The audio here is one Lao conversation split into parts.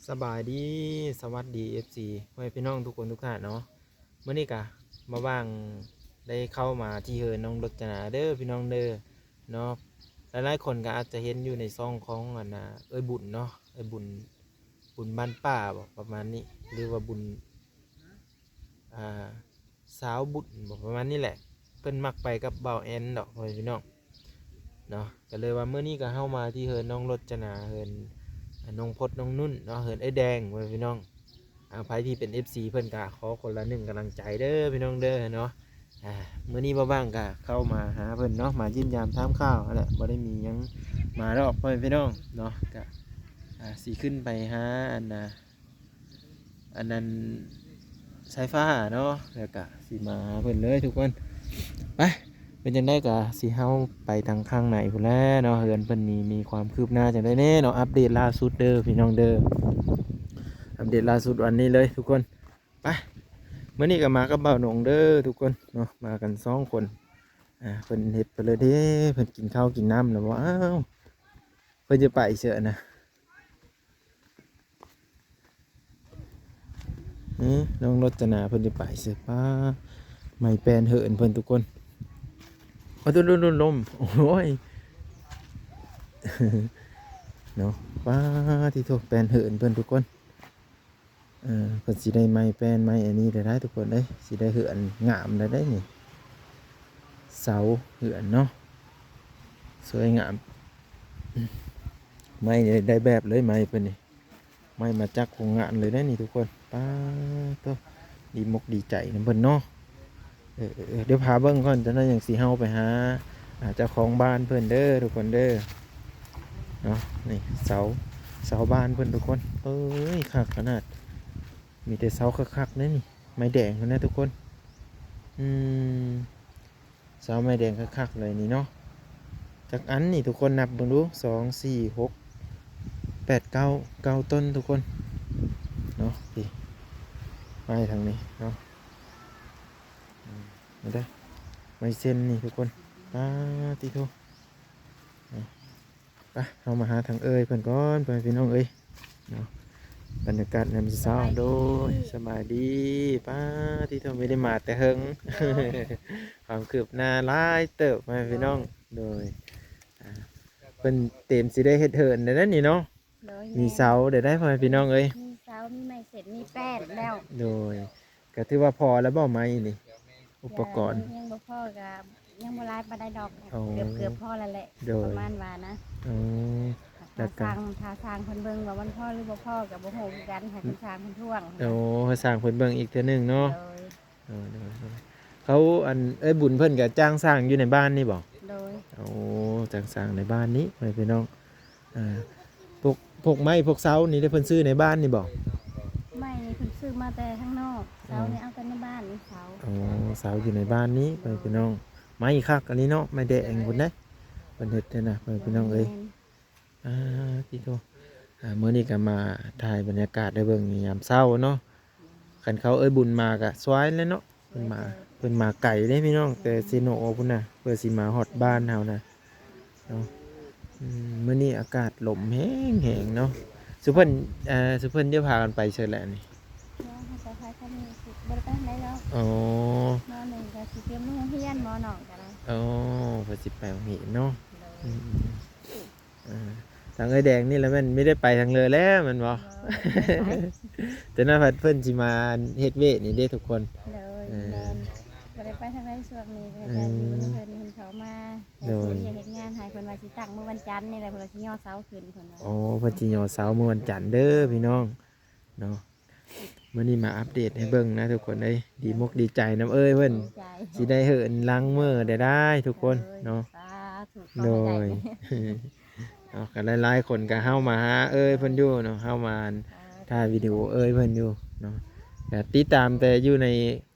ສະບາຍດີ ສະຫວັດດີ ເອັຟຊີ ພໍ່ແມ່ພີ່ນ້ອງທຸກຄົນທຸກທ່ານເນາະ. ມື້ນີ້ກະມາຫວ່າງໄດ້ເຂົ້າມາທີ່ເຮືອນນ້ອງລົດຈະໜາເດີພີ່ນ້ອງເດີເນາະ. ຫຼາຍໆຄົນກະອາດຈະເຫັນຢູ່ໃນຊ່ອງຂອງອັນນ່າເອື້ອຍບຸນເນາະ ເອື້ອຍບຸນ ບຸນບ້ານປ່າບໍ ປະມານນີ້ ຫຼືວ່າບຸນ ອ່າ ສາວບຸນບໍ ປະມານນີ້ແຫຼະ. ເພິ່ນມັກໄປກັບບ່າວແອນດອກ ພໍ່ແມ່ພີ່ນ້ອງເນາະ. ກະເລີຍວ່າມື້ນີ້ກະເຮົາມາທີ່ເຮືອນນ້ອງລົດຈະໜາ ເຮືອນນ້ອງພົດ ນ້ອງນຸ່ນເນາະ ເຮືອນອ້າຍແດງ ພໍ່ແມ່ພີ່ນ້ອງ. ອ່າ ໃຜທີ່ເປັນ ເອັຟຊີ ເພິ່ນກະຂໍຄົນລະໜຶ່ງກຳລັງໃຈເດີພີ່ນ້ອງເດີເນາະ. ອ່າ ມື້ນີ້ບໍ່ວ່າງກະເຂົ້າມາຫາເພິ່ນເນາະ ມາຢ້ຽມຢາມຖາມຂ່າວຫັ້ນແຫຼະ ບໍ່ໄດ້ມີຫຍັງມາດອກ ພໍ່ແມ່ພີ່ນ້ອງເນາະ. ກະ ອ່າ ຊິຂຶ້ນໄປຫາອັນນ່າ ອັນນັ້ນ ສາຍຟ້າເນາະ ແລ້ວກະຊິມາຫາເພິ່ນເລີຍທຸກຄົນ. ໄປ ເປັນຈັ່ງໃດກະຊິເຮົາໄປທາງຂ້າງໃນພຸ້ນແຫຼະເນາະ. ເຮືອນເພິ່ນນີ້ມີຄວາມຄືບໜ້າຈັ່ງໃດແດ່ເນາະ ອັບເດດລ່າສຸດເດີພີ່ນ້ອງເດີ ອັບເດດລ່າສຸດວັນນີ້ເລີຍທຸກຄົນ. ໄປ ມື້ນີ້ກະມາກັບບ່າວໜົງເດີທຸກຄົນເນາະ ມາກັນສອງຄົນ. ອ່າ ເພິ່ນເຮັດໄປເລີຍເດ້ ເພິ່ນກິນເຂົ້າກິນນ້ຳແລ້ວບໍ່? ອ້າວ ເພິ່ນຈະໄປເສີນນະ. ເອີ ນ້ອງລົດຈະໜາເພິ່ນຈະໄປເສີ ປ້າ ໄມ້ແປນເຫີນເພິ່ນທຸກຄົນ. ໂອ້ ໂອ້ ໂອ້ ລົມ ໂອ້ຍ ເນາະ ປ້າ ຕິໂທ ແປນເຫີນເພິ່ນທຸກຄົນ. ເອີ ເພິ່ນຊິໄດ້ໄມ້ແປນໄມ້ອັນນີ້ໄດ້ທຸກຄົນເອີຍ ຊິໄດ້ເຮືອນງາມໄດ້ໄດ໋ນີ້. ເສົາເຮືອນເນາະ ສວຍງາມ ໄມ້ໄດ້ແບບເລີຍ ໄມ້ເພິ່ນນີ້ ໄມ້ມາຈາກໂຮງງານເລີຍໄດ໋ນີ້ທຸກຄົນ. ປ້າໂທ້ ດີມົກດີໃຈນຳເພິ່ນເນາະ. ເອີ ເອີ ເອີ ດຽວພາເບິ່ງກ່ອນ ຈັກໜ້ອຍຈັ່ງຊິເຮົາໄປຫາ ອ່າ ເຈົ້າຂອງບ້ານເພິ່ນເດີທຸກຄົນເດີເນາະ. ນີ້ເສົາ ເສົາບ້ານເພິ່ນທຸກຄົນ ເອີຍ ຄັກຂະໜາດ ມີແຕ່ເສົາຄັກໆເດ້ນີ້ ໄມ້ແດງພຸ້ນນະທຸກຄົນ. ອືມ ເສົາໄມ້ແດງຄັກໆເລີຍນີ້ເນາະ. ຈັກອັນນີ້ທຸກຄົນ ນັບເບິ່ງດູ ສອງ ສີ່ ຫົກ ແປດ ເກົ້າ ເກົ້າຕົ້ນທຸກຄົນເນາະ. ນີ້ ໄມ້ທາງນີ້ເນາະ ອືມ ເຫັນເດີ ໄມ້ເຊັນນີ້ທຸກຄົນ. ປາຕິໂທ ເນາະ. ໄປ ເຮົາມາຫາທາງເອື້ອຍເພິ່ນກ່ອນ ພໍ່ແມ່ພີ່ນ້ອງເອີຍເນາະ. ບັນຍາກາດຍາມເຊົ້າ ສະບາຍດີ ໂດຍ ສະບາຍດີ. ປາຕິໂທ ບໍ່ໄດ້ມາແຕ່ເຫິງ ຄວາມຄືບໜ້າຫຼາຍເຕີບ ພໍ່ແມ່ພີ່ນ້ອງ. ໂດຍ ອ່າ ເພິ່ນເຕັມຊິໄດ້ເຮັດເຮືອນແລ້ວນີ້ເນາະ. ໂດຍ ມີເສົາໄດ້ໄດ້ ພໍ່ແມ່ພີ່ນ້ອງເອີຍ ມີເສົາ ມີໄມ້ເຊັນ ມີແປ້ນແລ້ວ. ໂດຍ ກະຖືວ່າພໍແລ້ວບໍ່ ໄມ້ນີ້ ອຸປະກອນ ຍັງບໍ່ພໍ ກະຍັງບໍ່ຫຼາຍປານໃດດອກ. ໂອ້ ເກືອບໆພໍແລ້ວແຫຼະ ໂດຍ ປະມານວ່ານະ. ໂອ້ ຖ້າຊ່າງ ຖ້າຊ່າງເພິ່ນເບິ່ງວ່າມັນພໍຫຼືບໍ່ພໍກະບໍ່ຮູ້ຄືກັນ ໃຫ້ເພິ່ນຊ່າງເພິ່ນທ້ວງ. ໂອ້ ໃຫ້ຊ່າງເພິ່ນເບິ່ງອີກເທື່ອໜຶ່ງເນາະ. ໂດຍ ເອີ ໂດຍ ໂດຍ ເຂົາ ອັນ ເອື້ອຍບຸນເພິ່ນກະຈ້າງຊ່າງຢູ່ໃນບ້ານນີ້ບໍ່? ໂດຍ ໂອ້ ຈ້າງຊ່າງໃນບ້ານນີ້ ພໍ່ແມ່ພີ່ນ້ອງ. ອ່າ ພວກ ພວກໄມ້ພວກເສົານີ້ເດ້ ເພິ່ນຊື້ໃນບ້ານນີ້ບໍ່? ໄມ້ນີ້ເພິ່ນຊື້ມາແຕ່ທາງນອກ ເສົານີ້ເອົາແຕ່ໃນບ້ານນີ້ ເສົາ. ອໍ ເສົາຢູ່ໃນບ້ານນີ້ ພໍ່ແມ່ພີ່ນ້ອງ. ໄມ້ຄັກອັນນີ້ເນາະ ໄມ້ແດງພຸ້ນເດ້ ເພິ່ນເຮັດຫັ້ນນະ ພໍ່ແມ່ພີ່ນ້ອງເອີຍ. ແມ່ນ ອ່າ ຕິໂທ ອ່າ ມື້ນີ້ກະມາຖ່າຍບັນຍາກາດໃຫ້ເບິ່ງຍາມເຊົ້າເນາະ. ຄັນເຂົາເອື້ອຍບຸນມາກະສວາຍແລ້ວເນາະ ເພິ່ນມາ ເພິ່ນມາໄກເດ້ພີ່ນ້ອງ ແຕ່ເຊໂນພຸ້ນນະ ເພື່ອຊິມາຮອດບ້ານເຮົານະເນາະ. ອືມ ມື້ນີ້ອາກາດລົມແຮງໆເນາະ. ສຸເພິ່ນ ເອີ ສຸເພິ່ນຈະພາກັນໄປໃສແຫຼະນີ້? ບໍ່ໄປທາງໃດແລ້ວ. ອໍ ມ.ໜຶ່ງກະຊິຕຽມໂຮງຮຽນ ມ.ສອງກະໄດ້. ອໍ ເພິ່ນຊິໄປໂຮງຮຽນເນາະ. ໂດຍ ອືມ ອ່າ ທາງເອື້ອຍແດງນີ້ລະແມ່ນບໍ່ໄດ້ໄປທາງເລີແລ້ວແມ່ນບໍ່? ບໍ່ ບໍ່ໄດ້ໄປ. ແຕ່ນັ້ນພັດເພິ່ນຊິມາເຮັດວຽກນີ້ເດ້ທຸກຄົນ. ໂດຍ ເອີ ແມ່ນ ບໍ່ໄດ້ໄປທາງໃດຊ່ວງນີ້ ກະ ອືມ ຢູ່ນຳເພິ່ນ ເພິ່ນເຂົ້າມາ ໂດຍ ເຮັດວຽກເຮັດງານໃຫ້. ເພິ່ນວ່າຊິຕັ້ງມື້ວັນຈັນນີ້ແຫຼະ ເພິ່ນວ່າຊິຍໍເສົາຂຶ້ນ ເພິ່ນວ່າ. ໂອ້ ເພິ່ນຊິຍໍເສົາມື້ວັນຈັນເດີພີ່ນ້ອງເນາະ. ມື້ນີ້ມາອັບເດດໃຫ້ເບິ່ງນະທຸກຄົນເອີຍ. ດີມົກດີໃຈນຳເອື້ອຍເພິ່ນ ດີໃຈ ຊິໄດ້ເຮືອນຫຼັງໃໝ່ໄດ້ໆທຸກຄົນເນາະ. ໂດຍ ສາທຸ ໂດຍ ຂໍໃຫ້ໄດ້. ເນາະ ກະຫຼາຍໆຄົນກະເຮົາມາຫາເອື້ອຍເພິ່ນຢູ່ເນາະ ເຮົາມາ ເອີ ຖ່າຍວິດີໂອເອື້ອຍເພິ່ນຢູ່ເນາະ. ກະຕິດຕາມແຕ່ຢູ່ໃນ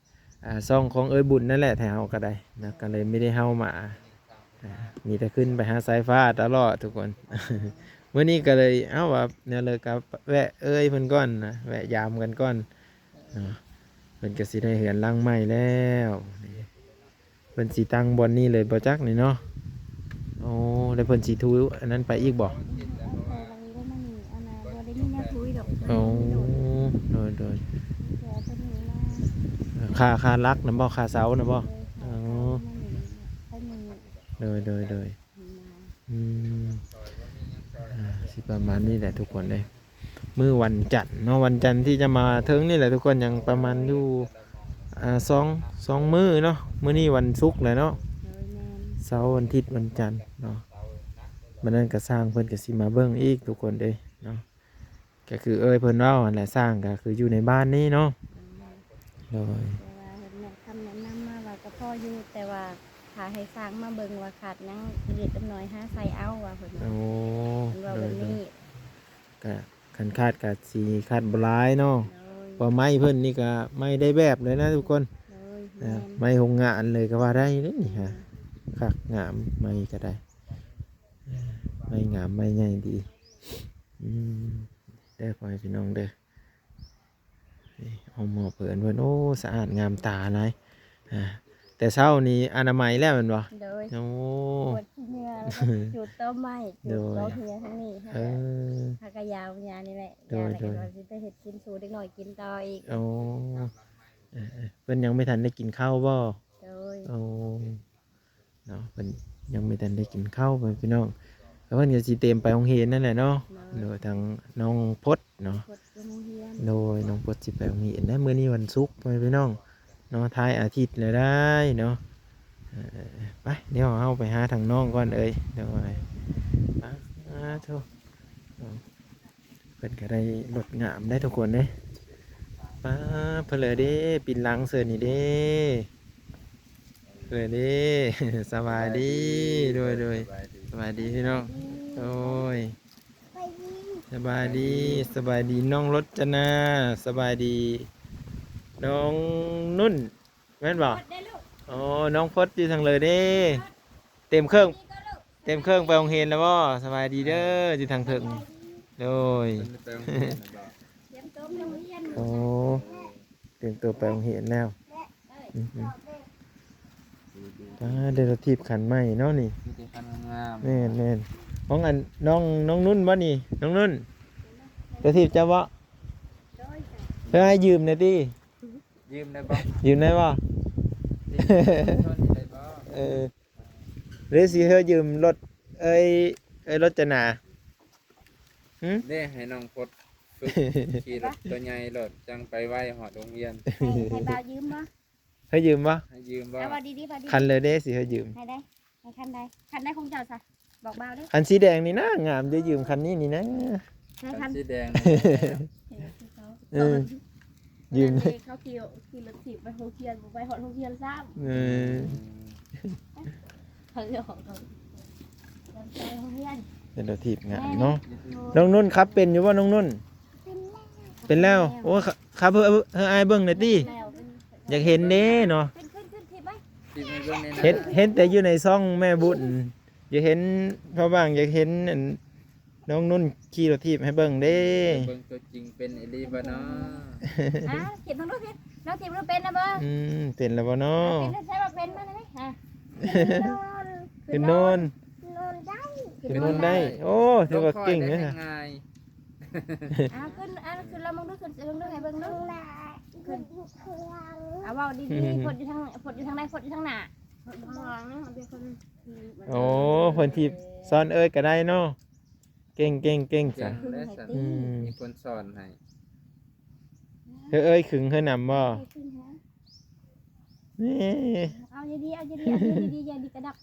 ອ່າ ຊ່ອງຂອງເອື້ອຍບຸນນັ້ນແຫຼະ ແຖວເຮົາກະໄດ້ນະ ກະເລີຍບໍ່ໄດ້ເຮົາມາ ອ່າ ມີແຕ່ຂຶ້ນໄປຫາສາຍຟ້າຕະຫຼອດທຸກຄົນ. ມື້ນີ້ກະເລີຍ ເອົ້າ ວ່າແນວເລີຍກະແວະເອື້ອຍເພິ່ນກ່ອນນະ ແວະຢາມກັນກ່ອນເນາະ. ເພິ່ນກະຊິໄດ້ເຮືອນຫຼັງໃໝ່ແລ້ວ ເພິ່ນຊິຕັ້ງບ່ອນນີ້ເລີຍບໍ່ຈັກນີ້ເນາະ. ໂອ້ ແລ້ວເພິ່ນຊິທູອັນນັ້ນໄປອີກບໍ່? ອັນນັ້ນບໍ່ໄດ້ມີແນວທູດອກ ໂອ້ ໂດຍ ໂດຍ ແຖວເພິ່ນນີ້ມາ ຄ່າ ຄ່າຫຼັກນຳບໍ່? ຄ່າເສົານຳບໍ່? ໂດຍ ອໍ ຄ່າເສົານຳນີ້ ໂດຍ ໂດຍ ໂດຍ ມາ ອືມ ອ່າ ຊິປະມານນີ້ແຫຼະທຸກຄົນເອີຍ. ມື້ວັນຈັນເນາະ ວັນຈັນທີ່ຈະມາເຖິງນີ້ແຫຼະທຸກຄົນ ຍັງປະມານຢູ່ ອ່າ ສອງ ສອງມື້ເນາະ. ມື້ນີ້ວັນສຸກແຫຼະເນາະ ໂດຍ ແມ່ນ ເສົາ ວັນທິດ ວັນຈັນເນາະ. ບັດນັ້ນກະຊ່າງເພິ່ນກະຊິມາເບິ່ງອີກທຸກຄົນເອີຍເນາະ. ກະຄືເອີ່ຍເພິ່ນເວົ້າຫັ້ນແຫຼະ ຊ່າງກະຄືຢູ່ໃນບ້ານນີ້ເນາະ ໂດຍ ແຕ່ວ່າເພິ່ນແນະ ຄຳແນະນຳມາວ່າກະພໍຢູ່ ແຕ່ວ່າຖ້າໃຫ້ຊ່າງມາເບິ່ງວ່າຂາດຫຍັງເລັກນ້ອຍຫາໃສ່ເອົາວ່າເພິ່ນ ໂອ້ ເພິ່ນເວົ້າແບບນີ້ ໂດຍ ໂດຍ ກະຄັນຂາດກະຊິຂາດບໍ່ຫຼາຍເນາະ ໂດຍ ເພາະໄມ້ເພິ່ນນີ້ກະໄມ້ໄດ້ແບບເລີຍນະທຸກຄົນ ໂດຍ ອ່າ ແມ່ນ ໄມ້ໂຮງງານເລີຍກະວ່າໄດ້ເດ້ນີ້ຮະ ອືມ ຄັກງາມ ໄມ້ກະໄດ້ ໄມ້ງາມ ໄມ້ໃຫຍ່ດີ ອືມ ເດີ ພໍ່ແມ່ພີ່ນ້ອງເດີ. ນີ້ ເອົາໝໍ້ເພິ່ນ ເພິ່ນ ໂອ້ ສະອາດງາມຕາຫຼາຍ ອ່າ ແຕ່ເຊົ້ານີ້ອະນາໄມແລ້ວແມ່ນບໍ່? ໂດຍ ໂອ້ ກວດຂີ້ເຫຍື້ອ ຈູດຕໍໄມ້ ຈູດ ໂດຍ ຕໍເຫື່ອທາງນີ້ ເອີ ຫາກະຢາວຢານີ້ແຫຼະ ໂດຍ ຢາແລ້ວກະ ໂດຍ ວ່າຊິໄປເຮັດກິນສູ່ເດັກນ້ອຍກິນຕໍ່ອີກ ໂອ້ ເອີ ເອີ ເພິ່ນຍັງບໍ່ທັນໄດ້ກິນເຂົ້າບໍ່? ໂດຍ ໂອ້ ເນາະ ເພິ່ນຍັງບໍ່ທັນໄດ້ກິນເຂົ້າ ພໍ່ແມ່ພີ່ນ້ອງ ແລ້ວເພິ່ນກະຊິຕຽມໄປໂຮງຮຽນນັ້ນແຫຼະເນາະ ໂດຍ ໂດຍ ທາງນ້ອງພົດເນາະ ພົດໄປໂຮງຮຽນ ໂດຍ ນ້ອງພົດຊິໄປໂຮງຮຽນແລ້ວ ມື້ນີ້ວັນສຸກ ພໍ່ແມ່ພີ່ນ້ອງເນາະ ທ້າຍອາທິດແລ້ວໄດ໋ເນາະ ເອີ ໄປ ດຽວເຮົາໄປຫາທາງນ້ອງກ່ອນເອີຍ ໂດຍ ປາໂທ ເພິ່ນກະໄດ້ລົດງາມໄດ໋ທຸກຄົນເດ້ ປາ ເພິ່ນເລີເດ້ ປິ່ນຫຼັງເສີນີ້ເດ້ ເລີເດ້ ສະບາຍດີ ໂດຍ ໂດຍ ສະບາຍດີ ສະບາຍດີພີ່ນ້ອງ ໂດຍ ສະບາຍດີ ສະບາຍດີນ້ອງລົດຈະນາ ສະບາຍດີນ້ອງນຸ່ນ ແມ່ນບໍ່? ອໍ ນ້ອງພົດຢູ່ທາງເລີເດ້ ເຕັມເຄື່ອງ ເຕັມເຄື່ອງໄປໂຮງຮຽນແລ້ວບໍ່? ສະບາຍດີເດີ ຢູ່ທາງເທິງ ໂດຍ ໂອ້ ຕຽມຕົວໄປໂຮງຮຽນແລ້ວ ອືມ ອືມ ປາ ໄດ້ລົດຖີບຄັນໃໝ່ເນາະນີ້ ມີແຕ່ຄັນງາມໆ ແມ່ນໆ ຂອງອັນ ນ້ອງ ນ້ອງນຸ່ນບໍ່ນີ້? ນ້ອງນຸ່ນ ລົດຖີບເຈົ້າບໍ່? ເອີ ໃຫ້ຢືມແດ່ຕິ ຢືມໄດ້ບໍ່? ຢືມໄດ້ບໍ່? ເອີ ຫຼືຊິໃຫ້ຢືມລົດເອີຍ ເອີຍລົດຈະໜາ ຫື? ເດ້ ໃຫ້ນ້ອງພົດຝຶກຂີ່ລົດຕົວໃຫຍ່ໂລດ ຈັ່ງໄປໄວຮອດໂຮງຮຽນ ໃຫ້ ໃຫ້ບ່າວຢືມບໍ່? ໃຫ້ຢືມບໍ່? ໃຫ້ຢືມບໍ່? ເອົາ ເວົ້າດີໆ ເວົ້າດີໆ ຄັນເລີເດ້ ຊິໃຫ້ຢືມ ໃຫ້ໄດ້ ໃຫ້ຄັນໃດ? ຄັນໃດຂອງເຈົ້າຊະ? ບອກບ່າວເດີ້ ຄັນສີແດງນີ້ນະ ງາມ ຈະຢືມຄັນນີ້ນີ້ນະ ໃຫ້ຄັນ ຄັນສີແດງ ເອີ ຢືມ ເຂົາຂີ່ ຂີ່ລົດຖີບໄປໂຮງຮຽນ ບໍ່ໄປຮອດໂຮງຮຽນຊ້ຳ ເອີ ເຂົາຊິອອກ ເຂົາໄປໂຮງຮຽນ ເປັນລົດຖີບງາມເນາະ ນ້ອງນຸ່ນຂັບເປັນຢູ່ບໍ່? ນ້ອງນຸ່ນ ເປັນແລ້ວ ເປັນແລ້ວ ໂອ້ ຂັບ ເອີ ເອີ ເອີ ໃຫ້ອ້າຍເບິ່ງແດ່ຕິ ແລ້ວ ຢາກເຫັນເດ້ເນາະ ຂຶ້ນ ຂຶ້ນ ຂຶ້ນ ຖີບໄວ້ ຖີບໃຫ້ເບິ່ງແດ່ນະ ເຫັນ ເຫັນແຕ່ຢູ່ໃນຊ່ອງແມ່ບຸນ ຢາກເຫັນ ພະບາງ ຢາກເຫັນອັນ ນ້ອງນຸ່ນຂີ່ລົດຖີບໃຫ້ເບິ່ງເດ້ ເບິ່ງຕົວຈິງເປັນອີ່ຫຼີບໍ່ເນາະ ອ່າ ຖີບເບິ່ງດູ ນ້ອງຖີບເປັນແລ້ວບໍ່? ອືມ ເປັນແລ້ວບໍ່ເນາະ? ເປັນແລ້ວ ໃຊ້ວ່າເປັນ ມານີ້ ອ່າ ຂຶ້ນໂນນ ຂຶ້ນໂນນ ຂຶ້ນໂນນໄດ້ ໂອ້ ຖືວ່າເກັ່ງເດ້ ງ່າຍ ອ່າ ຂຶ້ນ ອ່າ ຂຶ້ນລອງເບິ່ງດູ ຂຶ້ນເບິ່ງດູ ໃຫ້ເບິ່ງດູ ຂຶ້ນ ອ່າ ເວົ້າດີໆ ພົດຢູ່ທາງ ພົດຢູ່ທາງໃດ? ພົດຢູ່ທາງໜ້າ ໂອ້ ເພິ່ນຖີບຊ້ອນເອີຍກະໄດ້ເນາະ ເກັ່ງ ເກັ່ງ ເກັ່ງ ເກັ່ງ ສະ ແລ້ວຊັ້ນ ອືມ ມີຄົນສອນໃຫ້ ເຮີເອີຍ ຂຶງເຮີນຳບໍ່? ເອີຍ ເອີຍ ເອີຍ ນີ້ ເອົາດີໆ ເອົາດີໆ ເອົາດີໆ ຢ່າດີກະດັກ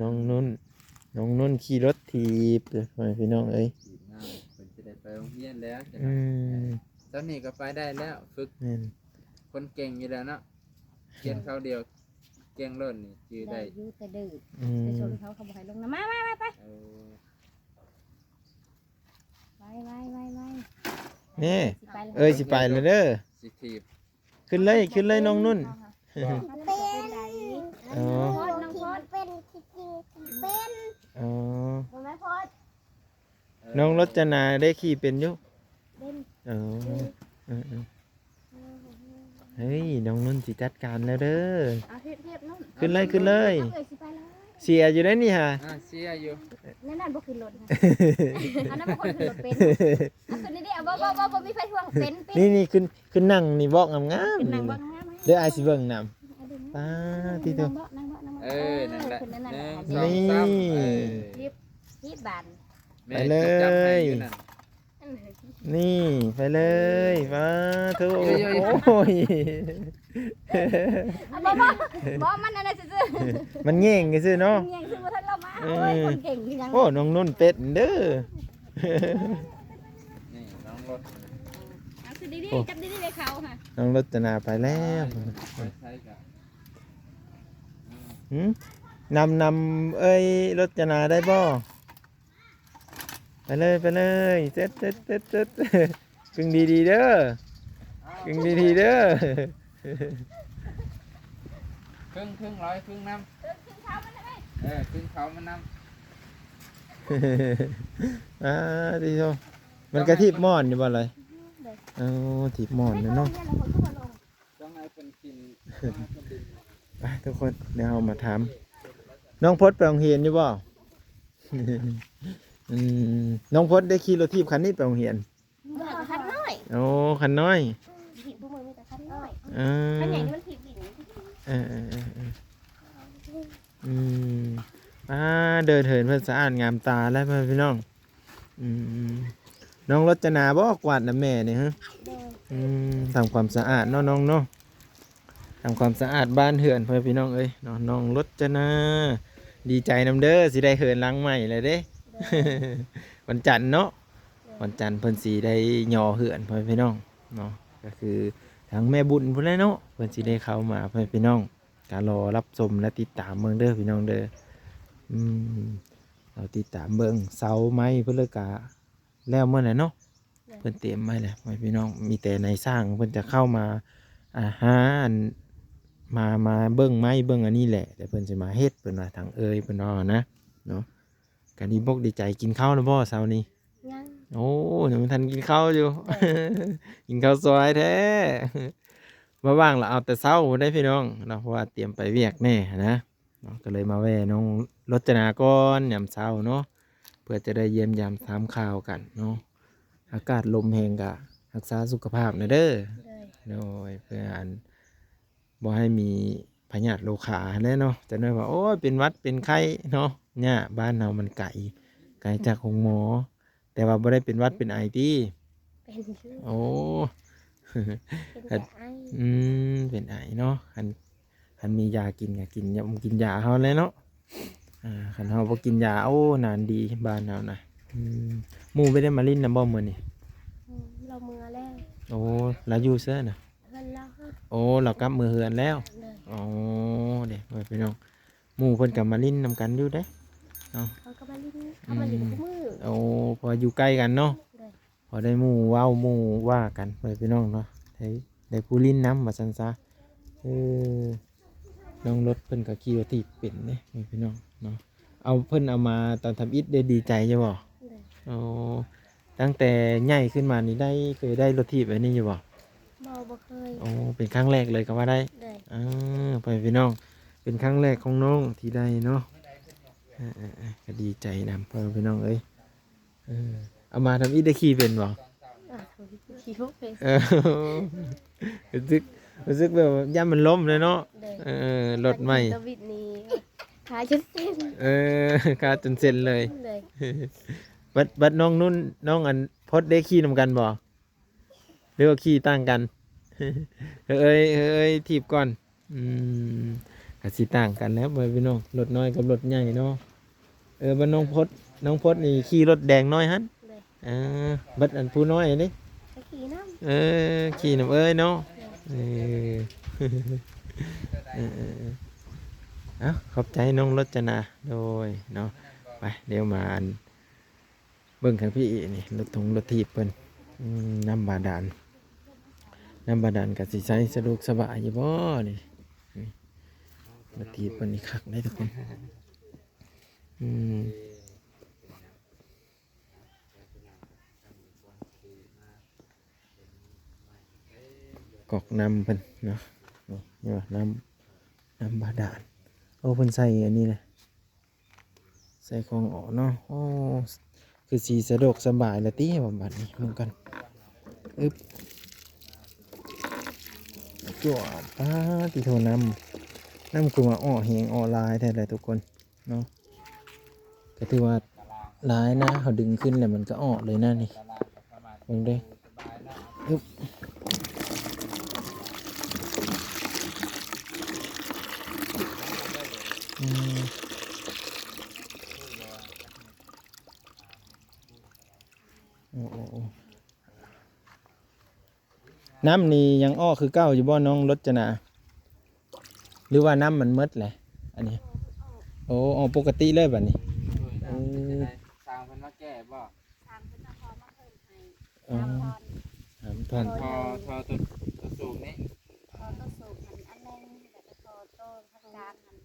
ນ້ອງນຸ່ນ ນ້ອງນຸ່ນຂີ່ລົດຖີບ ພໍ່ແມ່ພີ່ນ້ອງເອີຍ ຖີບງາມ ເພິ່ນຊິໄດ້ໄປໂຮງຮຽນແລ້ວ ອືມ ຕອນນີ້ກະໄປໄດ້ແລ້ວ ຝຶກ ແມ່ນ ຄົນເກັ່ງຢູ່ແລ້ວເນາະ ຮຽນຄາວດຽວ ເກັ່ງໂລດນີ້ ຈື່ໄດ້ ໄດ້ຢູ່ແຕ່ດື້ ອືມ ໄປຊົນເຂົາ ເຂົາບໍ່ໃຫ້ລົງນຳ ມາ ມາ ມາ ໄປ ເອີ ໄວ ໄວ ໄວ ໄວ ນີ້ ຊິໄປແລ້ວ ເອີຍ ຊິໄປແລ້ວເດີ ຊິຖີບ ຂຶ້ນເລີຍ ຂຶ້ນເລີຍນ້ອງນຸ່ນ ເປັນ ເປັນ ອໍ ນ້ອງພົດ ນ້ອງພົດ ເປັນ ເປັນ ອໍ ບໍ່ແມ່ນພົດ ນ້ອງລົດຈະນາໄດ້ຂີ່ເປັນຢູ່ ເປັນ ອໍ ເອີ ເອີ ເອີ ເຮີ້ຍ ນ້ອງນຸ່ນຊິຈັດການແລ້ວເດີ ເອົາ ຖີບ ຖີບ ນຸ່ນ ຂຶ້ນເລີຍ ຂຶ້ນເລີຍ ເອີຍ ຊິໄປແລ້ວ ເສຍຢູ່ໄດ໋ນີ້ຫາ ອ່າ ເສຍຢູ່ ແນວນັ້ນບໍ່ຂຶ້ນລົດ ອັນນັ້ນບໍ່ຄ່ອຍຂຶ້ນລົດເປັນ ເອົາ ຂຶ້ນນີ້ເດ້ ເອົາ ບໍ່ ບໍ່ ບໍ່ ບໍ່ມີໃຜຫ່ວງ ເປັນ ເປັນ ນີ້ ນີ້ ຂຶ້ນ ຂຶ້ນນັ່ງນີ້ເບາະງາມໆ ຂຶ້ນນັ່ງ ນີ້ ເບາະງາມໆ ເດີ ອ້າຍຊິເບິ່ງນຳ. ອ່າ ຕິໂທ ນັ່ງເບາະ ນັ່ງເບາະ ນັ່ງເບາະ ເອີ ເອີ ນັ້ນແຫຼະ ຂຶ້ນນັ້ນ ໜຶ່ງ ສອງ ສາມ ເອີ ຮີບ ຮີບບາດ ໄປເລີຍ ແມ່ນ ຈັບໃຫ້ຢູ່ນັ້ນ ນີ້ ໄປເລີຍ ປາໂທ ໂອ້ຍ ບໍ່ ບໍ່ ບໍ່ ມັນອັນນັ້ນຊື່ໆ ມັນແຍງຊື່ໆເນາະ ແຍງຊື່ບໍ່ທັນລາວມາ ເອີ ໂອ້ຍ ຄົນເກັ່ງຄືຫຍັງ ໂອ້ ນ້ອງນຸ່ນເປັນເດີ ນີ້ນ້ອງລົດ ເອົາຄືດີໆ ໂອ້ ຈັບດີໆເລີຍເຂົາຫະ ນ້ອງລົດຈະໜາໄປແລ້ວ ໄປໃສກະ ຫືມ ນຳ ນຳເອີຍ ລົດຈະໜາໄດ້ບໍ່? ໄປເລີຍ ໄປເລີຍ ເຈັດ ເຈັດ ເຈັດ ເຈັດ ກຶງດີໆເດີ ກຶງດີໆເດີ ຄຶ່ງ ຄຶ່ງລອຍ ຄຶ່ງນຳ ເອີ ຄຶ່ງເຂົາມັນນຳ ອ່າ ຕິໂທ ມັນກະຖີບໝອນຢູ່ບໍ່ລອຍ? ໂອ້ ຖີບໝອນຢູ່ເນາະ. ຕ້ອງໃຫ້ເພິ່ນກິນ ໄປທຸກຄົນ ດຽວເຮົາມາຖາມ ນ້ອງພົດໄປໂຮງຮຽນຢູ່ບໍ່? ອືມ ນ້ອງພົດໄດ້ຂີ່ລົດຖີບຄັນນີ້ໄປໂຮງຮຽນ? ບໍ່ ຄັນນ້ອຍ ໂອ້ ຄັນນ້ອຍ ອືມ ຖີບທຸກມື້ມີແຕ່ຄັນນ້ອຍ ເອີ ຄັນໃຫຍ່ນີ້ມັນຖີບດິນ ເອີໆໆໆ ອືມ ອ່າ ເດີນເຫີນເພິ່ນສະອາດງາມຕາແລ້ວ ພໍ່ແມ່ພີ່ນ້ອງ. ອືມ ນ້ອງລົດຈະໜາບໍ່ກວາດນຳແມ່ນີ້ຫື? ໂດຍ ອືມ ທຳຄວາມສະອາດເນາະນ້ອງເນາະ ທຳຄວາມສະອາດບ້ານເຮືອນ ພໍ່ແມ່ພີ່ນ້ອງເອີຍເນາະ. ນ້ອງລົດຈະໜາ ດີໃຈນຳເດີ ຊິໄດ້ເຮືອນຫຼັງໃໝ່ແລ້ວເດ້ ໂດຍ ວັນຈັນເນາະ ໂດຍ ວັນຈັນເພິ່ນຊິໄດ້ຍໍເຮືອນ ພໍ່ແມ່ພີ່ນ້ອງເນາະ ກະຄືທາງແມ່ບຸນພຸ້ນແຫຼະເນາະ ເພິ່ນຊິໄດ້ເຂົ້າມາ ພໍ່ແມ່ພີ່ນ້ອງ. ກະລໍຮັບຊົມ ແລະ ຕິດຕາມເບິ່ງເດີພີ່ນ້ອງເດີ ອືມ ລໍຕິດຕາມເບິ່ງ ເສົາໄມ້ເພິ່ນເລີຍກະແລ້ວໝົດແລ້ວເນາະ ເພິ່ນຕຽມໄວ້ແລ້ວ ພໍ່ແມ່ພີ່ນ້ອງ. ມີແຕ່ນາຍຊ່າງເພິ່ນຈະເຂົ້າມາ ອ່າ ຫາ ອັນ ມາ ມາເບິ່ງໄມ້ເບິ່ງອັນນີ້ແຫຼະ ແຕ່ເພິ່ນຊິມາເຮັດ ເພິ່ນວ່າ ທາງເອີຍເພິ່ນເວົ້ານະເນາະ. ກະດີອົກດີໃຈ. ກິນເຂົ້າແລ້ວບໍ່ເຊົ້ານີ້? ຍັງ ໂອ້ ຍັງບໍ່ທັນກິນເຂົ້າຢູ່ ເອີ ກິນເຂົ້າສວຍແທ້ ບໍ່ວ່າງລະເອົາແຕ່ເຊົ້າໄດ້ພີ່ນ້ອງເນາະ ເພາະວ່າຕຽມໄປວຽກແດ່ຫັ້ນນະເນາະ ກະເລີຍມາແວ່ນ້ອງລົດຈະໜາກ່ອນຍາມເຊົ້າເນາະ ເພື່ອຈະໄດ້ຢ້ຽມຢາມຖາມຂ່າວກັນເນາະ. ອາກາດລົມແຮງກະຮັກສາສຸຂະພາບແດ່ເດີ ໂດຍ ໂດຍ ເພື່ອອັນ ບໍ່ໃຫ້ມີພະຍາດໂລຄາຫັ້ນແຫຼະເນາະ. ຈັກໜ້ອຍວ່າ ໂອ້ຍ ເປັນຫວັດເປັນໄຂ້ເນາະ ຍາກ ບ້ານເຮົາມັນໄກ ໄກຈາກໂຮງໝໍ ແຕ່ວ່າບໍ່ໄດ້ເປັນຫວັດເປັນໄອຕິ? ເປັນຢູ່ ໂອ້ ເປັນແຕ່ໄອ ອືມ ເປັນໄອເນາະ. ຄັນ ຄັນມີຢາກິນກະກິນ ກິນຢາເຮົາແຫຼະເນາະ. ອ່າ ຄັນເຮົາບໍ່ກິນຢາ ໂອ້ ນານດີ ບ້ານເຮົານະ. ອືມ ໝູ່ບໍ່ໄດ້ມາຫຼິ້ນນຳບໍ່ມື້ນີ້? ອືມ ລາວເມືອແລ້ວ ໂອ້ ລາວຢູ່ໃສນະ? ເຮືອນລາວ ໂອ້ ລາວກັບເມືອເຮືອນແລ້ວ ໂດຍ ອໍ ເດ້ ພີ່ນ້ອງ ໝູ່ເພິ່ນກະມາຫຼິ້ນນຳກັນຢູ່ເດ້ເນາະ ເຂົາກະມາຫຼິ້ນ ເຂົາມາຫຼິ້ນ ອືມ ຄູ່ມື້ ໂອ້ ເພາະວ່າຢູ່ໃກ້ກັນເນາະ ໂດຍ ພໍໄດ້ໝູ່ເວົ້າໝູ່ວ່າກັນ ພໍ່ແມ່ພີ່ນ້ອງເນາະ ໄດ້ ໄດ້ຜູ້ຫຼິ້ນນຳວ່າຊັ້ນຊະ. ເອີ ນ້ອງລົດເພິ່ນກະຂີ່ລົດຖີບເປັນເດ້ ພີ່ນ້ອງເນາະ. ເອົາ ເພິ່ນເອົາມາຕອນທຳອິດໄດ້ດີໃຈຢູ່ບໍ່? ໂດຍ ໂອ້ ຕັ້ງແຕ່ໃຫຍ່ຂຶ້ນມານີ້ໄດ້ ເຄີຍໄດ້ລົດຖີບແບບນີ້ຢູ່ບໍ່? ບໍ່ ບໍ່ເຄີຍ ໂອ້ ເປັນຄັ້ງແລກເລີຍກະວ່າໄດ້ ໂດຍ ເອີ ພໍ່ແມ່ພີ່ນ້ອງ ເປັນຄັ້ງແລກຂອງນ້ອງທີ່ໄດ້ເນາະ. ເອີ ເອີ ເອີ ກະດີໃຈນຳ ພໍ່ແມ່ພີ່ນ້ອງເອີຍ. ເອີ ເອົາມາທຳອິດໄດ້ຂີ່ເປັນບໍ່? ອ່າ ຂີ່ບໍ່ເປັນ ເອີ ຮູ້ສຶກ ຮູ້ສຶກແບບວ່າຢ້ານມັນລົ້ມເລີຍເນາະ ໂດຍ ເອີ ລົດໃໝ່ ຄັນຂີ່ຕະບິດນີ້ ຂາຈົນເສັ້ນ ເອີ ຂາຈົນເສັ້ນເລີຍ ໂດຍ. ບັດ ບັດນ້ອງນຸ່ນ ນ້ອງອັນ ພົດໄດ້ຂີ່ນຳກັນບໍ່? ຫຼືວ່າຂີ່ຕ່າງກັນ? ເອີຍ ເອີຍ ຖີບກ່ອນ ອືມ ກະຊິຕ່າງກັນແຫຼະ ພໍ່ແມ່ພີ່ນ້ອງ ລົດນ້ອຍກັບລົດໃຫຍ່ເນາະ. ເອີ ບັດນ້ອງພົດ ນ້ອງພົດນີ້ຂີ່ລົດແດງນ້ອຍຫັ້ນ ໂດຍ ເອີ ບັດອັນຜູ້ນ້ອຍນີ້ ກະຂີ່ນຳ ເອີ ຂີ່ນຳເອີຍເນາະ ໂດຍ ເອີ ເອີ ເອີ ເອີ ເອົ້າ ຂອບໃຈນ້ອງລົດຈະນາ ໂດຍເນາະ. ໄປ ດຽວມາອັນ ເບິ່ງທາງພີ້ນີ້ ລົດຖົງລົດຖີບເພິ່ນ ອືມ ນ້ຳບາດານ ນ້ຳບາດານກະຊິໃຊ້ສະດວກສະບາຍຢູ່ບໍ່ນີ້? ນີ້ ລົດຖີບເພິ່ນນີ້ຄັກເດ້ທຸກຄົນ ອືມ ກອກນ້ຳເພິ່ນເນາະ ນີ້ ນ້ຳ ນ້ຳບາດານ ໂອ້ ເພິ່ນໃສ່ອັນນີ້ແຫຼະ ໃສ່ຂອງອອກເນາະ. ໂອ້ ຄືຊິສະດວກສະບາຍລະຕິວ່າບັດນີ້ ເບິ່ງກ່ອນ ອຶບ ຈວດ ປາດຕິໂທ ນ້ຳ ນ້ຳຄືວ່າອໍແຮງອໍຫຼາຍແທ້ແຫຼະທຸກຄົນເນາະ ກໍຖືວ່າຫຼາຍນະ ເຮົາດຶງຂຶ້ນແລ້ວມັນກໍອອກເລີຍນະນີ້ ເບິ່ງເດີ້ ອຶບ ອືມ ໂອ້ ໂອ້ ໂອ້ ນ້ຳນີ້ຍັງອອກຄືເກົ່າຢູ່ບໍ່ນ້ອງລົດຈະນາ ຫຼືວ່ານ້ຳມັນໝົດແຫຼະ ອັນນີ້ ໂອ້ ອອກປົກກະຕິເລີຍບາດນີ້ ເອີ ຊ່າງເພິ່ນມາແກ້ບໍ່? ຊ່າງເພິ່ນເອົາທໍ່ມາເພີ່ມໃຫ້ ອໍ ສາມທ່ອນ ສາມທ່ອນ ທໍ່ ທໍ່ຕົວ ຕົວສູງນີ້ ທໍ່ຕົວສູງຫັ້ນອັນໜຶ່ງ ແລ້ວກໍທໍ່ ທໍ່ທາງກາງຫັ້ນ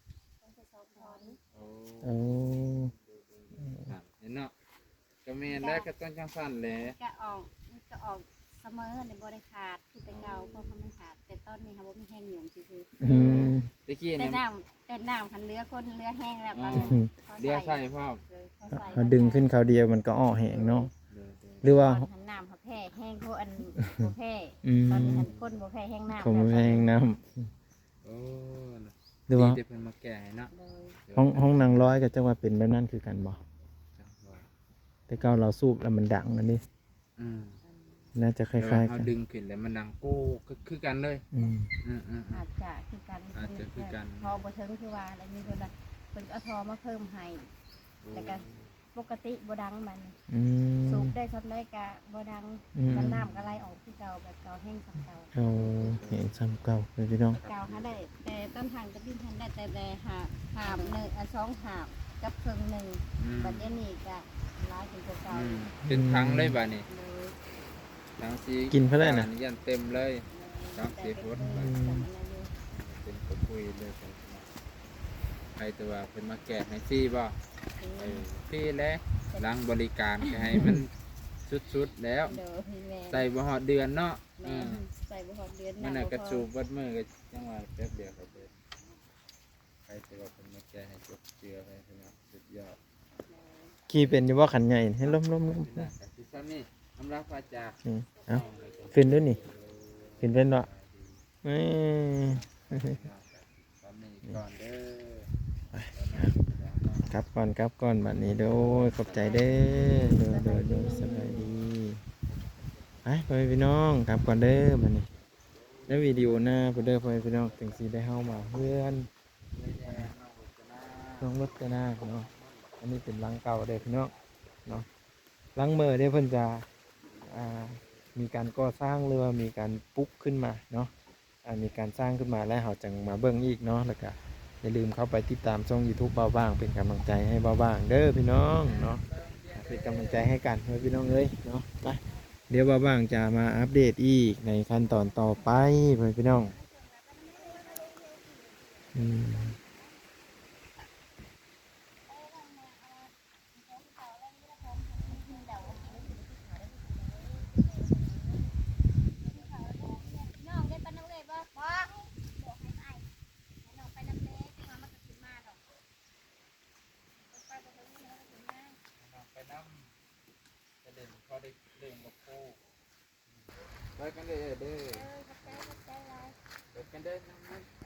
ຕ້ອງໄປສອງທ່ອນ ໂອ້ ໂອ້ ເຫັນເນາະ ກໍແມ່ນແຫຼະ ກໍຕ້ອງຈັ່ງຊັ້ນແຫຼະ ກະອອກ ມັນກະອອກສະເໝີ ບໍ່ໄດ້ຂາດຄືແຕ່ເກົ່າ ເພາະວ່າມັນຂາດ ແຕ່ຕອນນີ້ເຮົາບໍ່ມີແຮງຫຍຸ້ງຊື່ໆ ອືມ ແຕ່ກີ້ແຕ່ນ້ຳ ແຕ່ນ້ຳຄັນເຫຼືອຄົນເຫຼືອແຮງແລ້ວກໍ ເຫຼືອໃຊ້ພ້ອມ ເອີ ພໍໃຊ້ ເຮົາດຶງຂຶ້ນຄາວດຽວມັນກໍອອກແຮງເນາະ ໂດຍ ໂດຍ ຫຼືວ່າ ຕອນຫັ້ນນ້ຳເຮົາແພ້ແຮງກວ່າອັນບໍ່ແພ້ ອືມ ຕອນນີ້ຫັ້ນຄົນບໍ່ແພ້ແຮງນ້ຳ ຄົນບໍ່ແພ້ແຮງນ້ຳ ໂອ້ ຫຼືວ່າ ດີແຕ່ເພິ່ນມາແກ້ໃຫ້ເນາະ ໂດຍ ຫ້ອງ ຫ້ອງນາງລອຍກໍຈັກວ່າເປັນແບບນັ້ນຄືກັນບໍ່? ຈັກວ່າ ແຕ່ເກົ່າລາວສູບແລ້ວມັນດັງອັນນີ້ ອືມ ໜ້າຈະຄ້າຍໆກັນ ເຮົາດຶງຂຶ້ນແລ້ວມັນດັງໂກ້ ຄື ຄືກັນເລີຍ ອືມ ອືມໆໆ ອາດຈະຄືກັນ ອາດຈະຄືກັນ ທໍ່ບໍ່ເຖິງຄືວ່າ ແລ້ວມີເພິ່ນວ່າ ເພິ່ນກໍເອົາທໍ່ມາເພີ່ມໃຫ້ ໂອ້ ແລ້ວກໍປົກກະຕິບໍ່ດັງບາດນີ້ ອືມ ສູບໄດ້ສ່ຳໃດກໍບໍ່ດັງ ອືມ ມັນນ້ຳກໍໄຫຼອອກຄືເກົ່າ ແບບເກົ່າແຮງສ່ຳເກົ່າ ໂອ້ ແຮງສ່ຳເກົ່າເດີພີ່ນ້ອງ ເກົ່າຫັ້ນໄດ້ ແຕ່ຕອນທາງຕະບິນຫັ້ນໄດ້ແຕ່ ແຕ່ຫ້າ ຫ້າມໜຶ່ງ ອັນ ສອງຫ້າມກັບເຄິ່ງໜຶ່ງ ອືມ ບັດດຽວນີ້ກະຫຼາຍຂຶ້ນກວ່າເກົ່າ ອືມ ເປັນຖັງເລີຍບາດນີ້ ໂດຍ ຖັງສີ ກິນເທົ່າໃດນະ? ຢ້ານເຕັມເລີຍ ໂດຍ ສາມສີ່ຄົນ ອືມ ເຕັມກະປຸຍເລີຍ ໃຜແຕ່ວ່າເພິ່ນມາແກ້ໃຫ້ຟຣີບໍ່? ເອີ ຟຣີແຫຼະ ຫຼັງບໍລິການກໍໃຫ້ມັນສຸດໆແລ້ວ ໂດຍ ແມ່ນ ໃສ່ບໍ່ຮອດເດືອນເນາະ ແມ່ນ ເອີ ໃສ່ບໍ່ຮອດເດືອນ ມັນນະກະສູບເບິດມື້ກໍຈັ່ງວ່າແປັບດຽວກໍເບິດ ໃຜແຕ່ວ່າເພິ່ນມາແກ້ໃຫ້ຈົບເຈື່ອໃຫ້ພີ່ນ້ອງ ສຸດຍອດ ຂີ່ເປັນຢູ່ບໍ່ຄັນໃຫຍ່ ໃຫ້ລົມໆໆ ອືມ ເອົາ ຂຶ້ນດູນີ້ ຂຶ້ນເປັນບໍ່? ເອີ ກັບກ່ອນ ກັບກ່ອນບາດນີ້ ໂດຍ ຂອບໃຈເດີ ໂດຍ ໂດຍ ໂດຍ ສະບາຍດີ ໄປ ພໍ່ແມ່ພີ່ນ້ອງ ກັບກ່ອນເດີບາດນີ້ ໃນວິດີໂອໜ້າພຸ້ນເດີ ພໍ່ແມ່ພີ່ນ້ອງ ຈຶ່ງຊິໄດ້ເຮົາມາເຮືອນນ້ອງລົດຈະນາເນາະ ອັນນີ້ເປັນຫຼັງເກົ່າເດີພີ່ນ້ອງເນາະ ຫຼັງເມີເດ້ ເພິ່ນຈະ ອ່າ ມີການກໍ່ສ້າງ ຫຼືວ່າມີການປຸກຂຶ້ນມາເນາະ ອ່າ ມີການສ້າງຂຶ້ນມາແລ້ວ ເຮົາຈັ່ງມາເບິ່ງອີກເນາະ ແລ້ວກະຢ່າລືມເຂົ້າໄປຕິດຕາມຊ່ອງຢູທູບບ່າວຫວ່າງ ເປັນກຳລັງໃຈໃຫ້ບ່າວຫວ່າງເດີພີ່ນ້ອງເນາະ ເປັນກຳລັງໃຈໃຫ້ກັນເດີພີ່ນ້ອງເອີຍເນາະ ໄປ ດຽວບ່າວຫວ່າງຈະມາອັບເດດອີກໃນຂັ້ນຕອນຕໍ່ໄປ ພໍ່ແມ່ພີ່ນ້ອງ ອືມ. ນ້ອງໄດ້ໄປນຳເອື້ອຍບໍ່? ບໍ່ ບອກໃຫ້ໄປ ໃຫ້ນ້ອງໄປນຳແດ່ ຈັ່ງວ່າມັນກໍຂຶ້ນມາດອກ ໄປບໍ່ເຖິງນີ້ມັນກໍຂຶ້ນມາ ໃຫ້ນ້ອງໄປນຳ ໄປຫຼິ້ນ ພໍໄດ້ຫຼິ້ນກັບຄູ ໄປກັນເດີ ເອີ ຂອບໃຈ ຂອບໃຈຫຼາຍ ໄປກັນເດີ ນ້ອງ